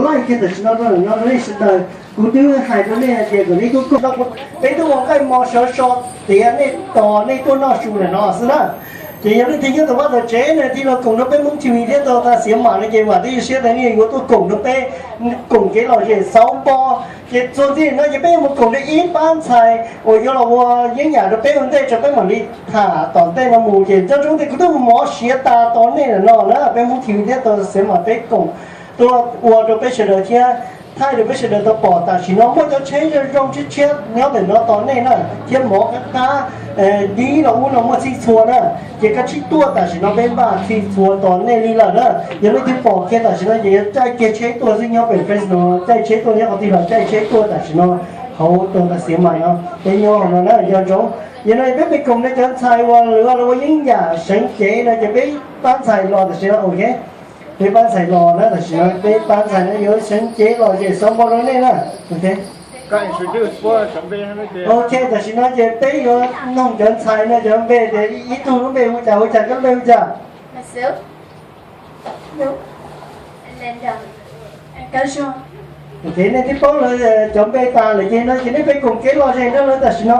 Laij kiag tam sim no rau ntawm no rau nej sawv daws, kuv twb hais rau nej hais tias kom nej tuaj koom. Peb twb ua nqaij mos sov so tiav nej tos nej tuaj noj su ntawm no xwb na. Ces yog leej twg nyob tom vaj tom tsev no thiaj los koom rau peb Hmoob T V thiab tau tas xiav mam no ces mam twb siab tias nej yuav tuaj koom rau peb, koom kev lom zem xauv npo. Ces txuas ntxiv no ces peb yuav mus koom rau ib pab ntxhais uas yuav los ua yeeb yam rau peb ua ntej tso peb mam li tham tom ntej no mus. Ces nco ntsoov tias kuv twb mus mov siav tas tos nej lawm no na, peb Hmoob T V thiab tau xiav mam peb koom tuaj ua rau peb sawv daws thiab thaij rau peb sawv daws tau pom. Tam sim no muaj cov tsheb zoo zoo tshiab tshiab nyob ntawm no tos nej na, thiab mov qab qab dib los ub no muaj txhij txhua na. Ces koj tsis tuaj tam sim no peb npaj txhij txhua tos nej li lawm na. Yog leej twg pom kiag tam sim no ces yuav caij kiag tsheb tuaj xwb, nyob pem Fresno caij tsheb tuaj, nyob qhov twg los caij tsheb tuaj tam sim no hauv tau tas xiav mam no peb nyob hauv no na, nco ntsoov. Yog no peb peb koom rau cov ntxhais uas lawv ua yeeb yam seev cev no ces peb pab ntxhais los tam sim no, ok. Peb pab ntxhais los na, tam sim no peb pab ntxhais no yuav seev cev los ces xauv npo rau nej na. Ok, tam sim no ces peb yuav noog cov ntxhais no cov npe tias ib tug lub npe hu cas hu cas, koj lub npe hu cas? Ok, nej twb paub lawv cov npe tas lawm ces no ces nej peb koom kev lom zem rau lawv tam sim no.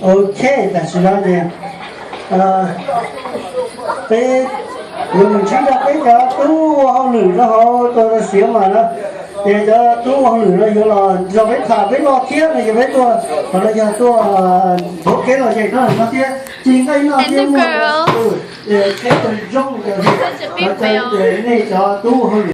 Ok, tam sim no ces peb yuav mus ntsib rau peb cov tub ua hauj lwm rau hauv tau xiav mas na. Ces cov tub ua hauj lwm no yuav los nrog peb tham peb lo thiab no, yog peb tuaj qhov no yog tuaj nthuav kev lom zem rau no thiab, ci nqaij noj thiab muag qeb zoo, nej cov tub ua hauj lwm